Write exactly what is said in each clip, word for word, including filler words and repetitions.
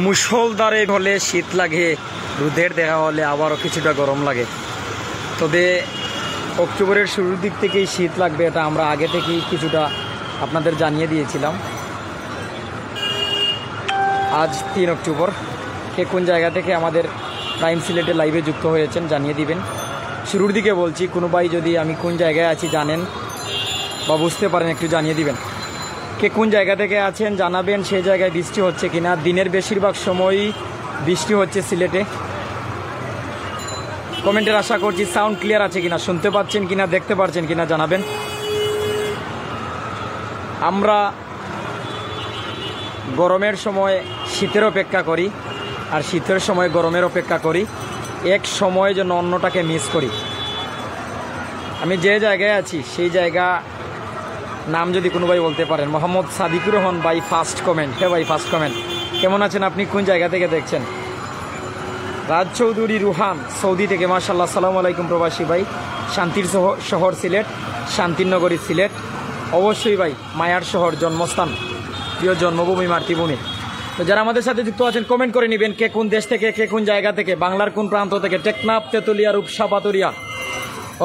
মুষলধারে হলে শীত লাগে, রোদের দেখা হলে আবারও কিছুটা গরম লাগে। তবে অক্টোবরের শুরুর দিক থেকেই শীত লাগবে, এটা আমরা আগে থেকেই কিছুটা আপনাদের জানিয়ে দিয়েছিলাম। আজ তিন অক্টোবর। কে কোন জায়গা থেকে আমাদের প্রাইম সিলেটে লাইভে যুক্ত হয়েছেন জানিয়ে দিবেন। শুরুর দিকে বলছি, কোনো ভাই যদি আমি কোন জায়গায় আছি জানেন বা বুঝতে পারেন, একটু জানিয়ে দিবেন। কে কোন জায়গা থেকে আছেন জানাবেন, সেই জায়গায় বৃষ্টি হচ্ছে কিনা। দিনের বেশিরভাগ সময়ই বৃষ্টি হচ্ছে সিলেটে। কমেন্টের আশা করছি সাউন্ড ক্লিয়ার আছে কিনা, শুনতে পাচ্ছেন কিনা, দেখতে পাচ্ছেন কিনা জানাবেন। আমরা গরমের সময় শীতের অপেক্ষা করি, আর শীতের সময় গরমের অপেক্ষা করি, এক সময় যেন অন্যটাকে মিস করি। আমি যে জায়গায় আছি সেই জায়গা নাম যদি কোনো ভাই বলতে পারেন। মোহাম্মদ সাদিকুর রহমান ভাই, ফার্স্ট কমেন্ট। হ্যাঁ ভাই, ফার্স্ট কমেন্ট। কেমন আছেন আপনি? কোন জায়গা থেকে দেখছেন? রাজ চৌধুরী রুহান, সৌদি থেকে, মাশাআল্লাহ, আসসালামু আলাইকুম প্রবাসী ভাই। শান্তির শহ-, শহর সিলেট, শান্তির নগরী সিলেট। অবশ্যই ভাই, মায়ার শহর, জন্মস্থান, প্রিয় জন্মভূমি, মাতৃভূমি। তো যারা আমাদের সাথে যুক্ত আছেন, কমেন্ট করে নেবেন কে কোন দেশ থেকে, কে কোন জায়গা থেকে, বাংলার কোন প্রান্ত থেকে, টেকনাফ, তেতুলিয়া, রূপসা, পাতুরিয়া,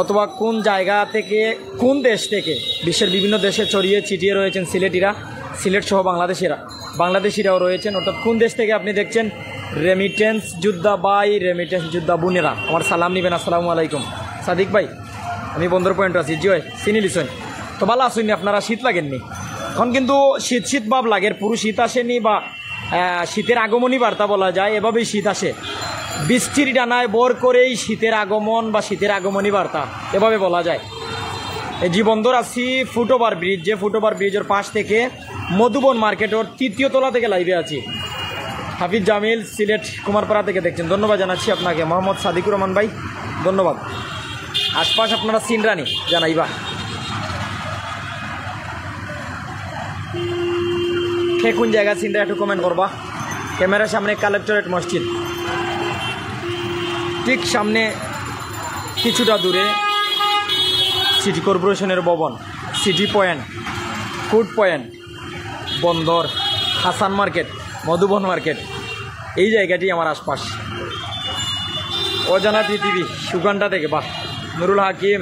অথবা কোন জায়গা থেকে, কোন দেশ থেকে। বিশ্বের বিভিন্ন দেশে ছড়িয়ে ছিটিয়ে রয়েছেন সিলেটিরা, সিলেট সহ বাংলাদেশিরা, বাংলাদেশিরাও রয়েছেন। অর্থাৎ কোন দেশ থেকে আপনি দেখছেন? রেমিটেন্স যোদ্ধা ভাই, রেমিটেন্স যোদ্ধা বোনেরা, আমার সালাম নিবেন। আসসালামু আলাইকুম সাদিক ভাই, আমি বন্দর পয়েন্ট আছি। জি ভাই, চিনি লিছইন। তো ভালা আছইন নি আপনারা? শীত লাগেননি? এখন কিন্তু শীত শীত ভাব লাগের, পুরো শীত আসেনি বা আহ, শীতের আগমনী বার্তা বলা যায়, এভাবেই শীত আসে। বৃষ্টির ডানায় ভর করেই শীতের আগমন বা শীতের আগমনী বার্তা, এভাবে বলা যায়। এই জি বন্দর আছি ফুটওভার ব্রিজ, যে ফুটওভার ব্রিজের পাশ থেকে মধুবন মার্কেটের তৃতীয় তলা থেকে লাইভে আছি। হাফিজ জামিল সিলেট কুমারপাড়া থেকে দেখছেন, ধন্যবাদ জানাচ্ছি আপনাকে। মোহাম্মদ সাদিকুর রহমান ভাই, ধন্যবাদ। আশপাশ আপনারা চিনরা নি জানাইবা। কে কোন জায়গা চিনরা একটু কমেন্ট করবা। ক্যামেরার সামনে কালেক্টরেট মসজিদ, ঠিক সামনে কিছুটা দূরে সিটি কর্পোরেশনের ভবন, সিটি পয়েন্ট, ফুড পয়েন্ট, বন্দর, হাসান মার্কেট, মধুবন মার্কেট, এই জায়গাটি আমার আশপাশ। অজানা পৃথিবী, সুগান্ডা থেকে, বাহ, নুরুল হাকিম,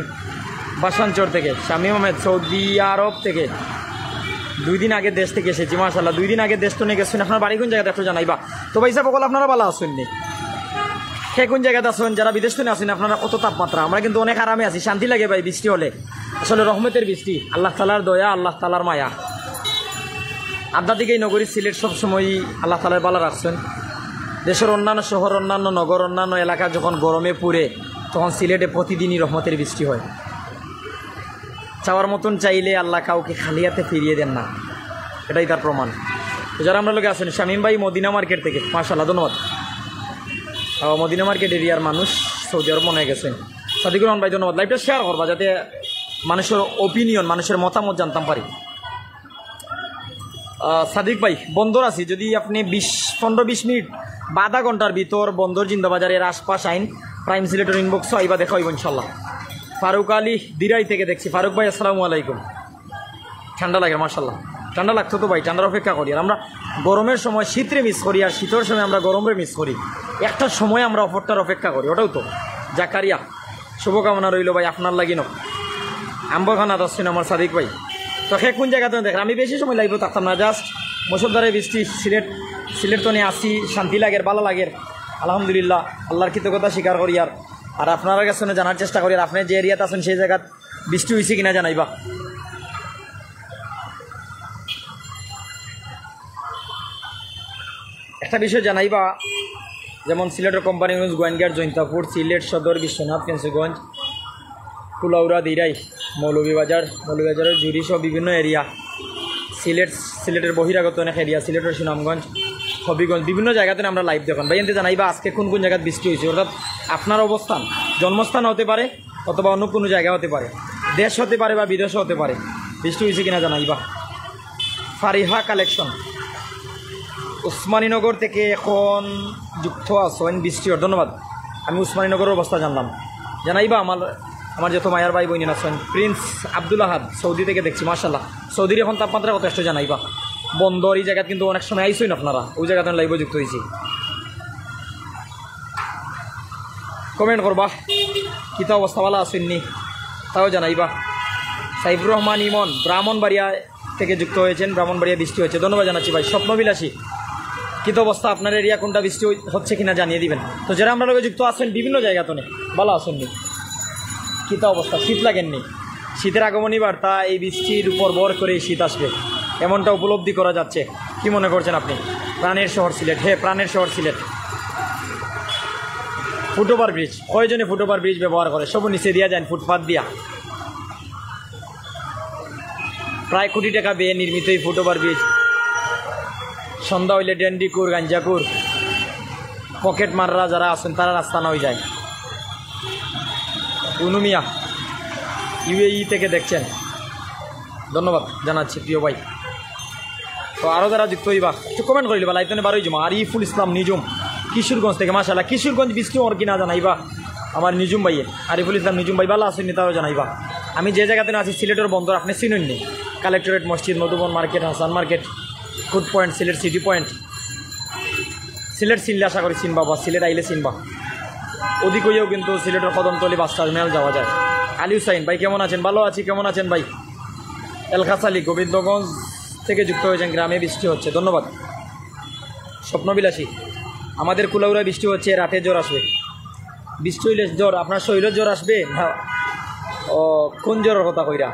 বাসানচর থেকে, শামীম আহমেদ, সৌদি আরব থেকে, দুই দিন আগে দেশ থেকে এসেছি, মাশাআল্লাহ। দুই দিন আগে দেশ তো নিয়ে গেছেন, আপনার বাড়ি কোন জায়গাতে একটু জানাইবা। তো ভাই সাহেব, অকল আপনারা ভালা আছইন নি? কে কোন জায়গাতে আছইন? যারা বিদেশ থেকে আছইন, আপনারা কত তাপমাত্রা? আমরা কিন্তু অনেক আরামে আছি, শান্তি লাগে ভাই বৃষ্টি হলে। আসলে রহমতের বৃষ্টি, আল্লাহ তাআলার দয়া, আল্লাহ তাআলার মায়া। আধ্যাত্মিক এই নগরী সিলেট সবসময়ই আল্লাহ তাআলায় ভালা রাখছেন। দেশের অন্যান্য শহর, অন্যান্য নগর, অন্যান্য এলাকা যখন গরমে পুড়ে, তখন সিলেটে প্রতিদিনই রহমতের বৃষ্টি হয়। চাওয়ার মতন চাইলে আল্লাহ কাউকে খালি হাতে ফিরিয়ে দেন না, এটাই তার প্রমাণ। তো যারা আমরার লগে আছেন, শামীম ভাই মদিনা মার্কেট থেকে, মাশাআল্লাহ, ধন্যবাদ। আহ, মদিনা মার্কেট এরিয়ার মানুষ সৌদি আরব মনে হয় গেছেন। সাদিকুর রহমান ভাই, ধন্যবাদ। লাইভটা শেয়ার করবা যাতে মানুষের ওপিনিয়ন, মানুষের মতামত জানতাম পারি। আহ, সাদিক ভাই, বন্দর আছি, যদি আপনি বিশ, পনেরো বিশ মিনিট বা আধা ঘন্টার ভিতর বন্দর জিন্দাবাজারের আশপাশ আইন, প্রাইম সিলেটর ইনবক্সও আইবা, দেখা হইব ইনশাল্লাহ। ফারুক আলী দিরাই থেকে দেখছি। ফারুক ভাই, আসসালামু আলাইকুম। ঠান্ডা লাগে, মাশাল্লাহ। ঠান্ডা লাগতো তো ভাই, ঠান্ডার অপেক্ষা করি। আর আমরা গরমের সময় শীতরে মিস করি, আর শীতের সময় আমরা গরমরে মিস করি। একটা সময় আমরা অপরটার অপেক্ষা করি, ওটাও তো। জাকারিয়া, শুভকামনা রইল ভাই আপনার লাগিনও। আম্বরখানাত আছেন আমার সাদিক ভাই। তো কে কোন জায়গাতে দেখেন, আমি বেশি সময় লাইভে থাকতাম না, জাস্ট মসুরধারে বৃষ্টি, সিলেট, সিলেট তনে আসি, শান্তি লাগের, ভালা লাগের, আলহামদুলিল্লাহ, আল্লাহর কৃতজ্ঞতা স্বীকার করি। আর আর আপনার কাছে জানার চেষ্টা করি, আর আপনি যে এরিয়াত আছেন সেই জায়গাত বৃষ্টি হয়েছে কিনা জানাইবা। একটা বিষয় জানাইবা, যেমন সিলেটের কোম্পানিগঞ্জ, গোয়াইনঘাট, জৈন্তাপুর, সিলেট সদর, বিশ্বনাথ, ফেঞ্চুগঞ্জ, কুলাউড়া, দিরাই, মৌলভীবাজার, মৌলভীবাজারের জুড়ি সহ বিভিন্ন এরিয়া, সিলেট, সিলেটের বহিরাগত অনেক এরিয়া, সিলেটের সুনামগঞ্জ, হবিগঞ্জ, বিভিন্ন জায়গাতে আমরা লাইভ দেখুন ভাই। এনতে জানাইবা আজকে কোন কোন জায়গায় বৃষ্টি হয়েছে, অর্থাৎ আপনার অবস্থান, জন্মস্থান হতে পারে অথবা অন্য কোনো জায়গা হতে পারে, দেশ হতে পারে বা বিদেশও হতে পারে। বৃষ্টি হয়েছে কিনা জানাইবা। ফারিহা কালেকশন, উসমানীনগর থেকে এখন যুক্ত আছেন বৃষ্টি, ধন্যবাদ। আমি উসমানীনগরের অবস্থা জানলাম, জানাইবা আমার, আমার যত মায়ার ভাই বইন আছেন। প্রিন্স আব্দুল আহাদ সৌদি থেকে দেখছি, মাশাল্লাহ। সৌদির এখন তাপমাত্রা কত একটু জানাইবা। বন্দর, এই জাগাত কিন্তু অনেক সময় আইছইন আপনারা, ওই জাগাত আমি live-ও যুক্ত অইছি। Comment করবা, কিতা অবস্থা, ভালা আছইন নি, তাও জানাইবা। সাইফুর রহমান ইমন ব্রাহ্মণবাড়িয়া থেকে যুক্ত হয়েছেন, ব্রাহ্মণবাড়িয়া বৃষ্টি হচ্ছে, ধন্যবাদ জানাচ্ছি ভাই। স্বপ্নবিলাসী, কিতা অবস্থা, আপনার area কোনটা, বৃষ্টি হই-, হচ্ছে কিনা জানিয়ে দিবেন। তো যারা আমরার লগে যুক্ত আছইন বিভিন্ন জায়গা তনে, ভালা আছইন নি, কিতা অবস্থা, শীত লাগের নি? শীতের আগমনী বার্তা, এই বৃষ্টির উপর ভর করে শীত আসবে, এমনটা উপলব্ধি করা যাচ্ছে। কি মনে করছেন আপনি? প্রাণের শহর সিলেট, হ্যাঁ, প্রাণের শহর সিলেট। ফুটওভার ব্রিজ, কয়জনে ফুটওভার ব্রিজ ব্যবহার করে? সব নিচে দিয়া যান, ফুটপাত দিয়া। প্রায় কোটি টাকা ব্যয়ে নির্মিত এই ফুটওভার ব্রিজ। সন্ধ্যা হইলে ডেন্ডিকুর, গাঞ্জাকুর, পকেট মাররা যারা আছইন, তারা রাস্তা না হয়ে যায়। উনুমিয়া, ইউএই থেকে দেখছেন, ধন্যবাদ জানাচ্ছি প্রিয় ভাই। তো আরও যারা যুক্ত হইবা, একটু comment করিলিবা, live তনে বারোই জমা। আরিফুল ইসলাম নিজুম, কিশোরগঞ্জ থেকে, মাশাআল্লাহ। কিশোরগঞ্জ বৃষ্টি অর কিনা জানাইবা আমার নিজুম ভাইয়ে। আরিফুল ইসলাম নিজুম ভাই, ভালা আছইন নি, তাও জানাইবা। আমি যে জাগাত আছি, সিলেটর বন্দর, আপনি চিনইন নি? কালেক্টরেট মসজিদ, Madhuban market, Hasan market, food point, Sylhet city point. Sylhet চিনলে আশা করি চিনবা, বা সিলেট আইলে চিনবা। ওদিক হইয়াও কিন্তু সিলেটর কদমতলি বাস টার্মিনাল যাওয়া যায়। আলী হুসাইন ভাই, কেমন আছেন? ভালো আছি, কেমন আছেন ভাই? এলখাস আলী গোবিন্দগঞ্জ থেকে যুক্ত হয়েছেন, গ্রামে বৃষ্টি হচ্ছে, ধন্যবাদ। স্বপ্নবিলাসী, আমাদের কুলাউড়ায় বৃষ্টি হচ্ছে, রাতে ঝড় আসবে। বৃষ্টি হইলে ঝড়, আপনার শরীরও ঝড় আসবে না? ও, কোন ঝড়ের কথা কইরা?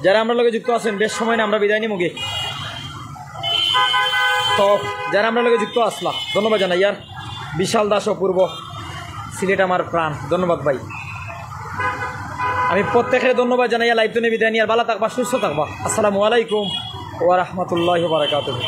যারা আমরার লগে যুক্ত আছইন, বেশ সময় না আমরা বিদায় নিমুগি। তো যারা আমরার লগে যুক্ত আছলা, ধন্যবাদ জানাইয়ার। বিশাল দাস অপূর্ব, সিলেট আমার প্রাণ, ধন্যবাদ ভাই। আমি প্রত্যেকরে ধন্যবাদ জানাইয়া live তনে বিদায় নিয়ার, ভালা থাকবা, সুস্থ থাকবা। আসসালামু আলাইকুম ওয়া রাহমাতুল্লাহি ওয়া বারাকাতুহু।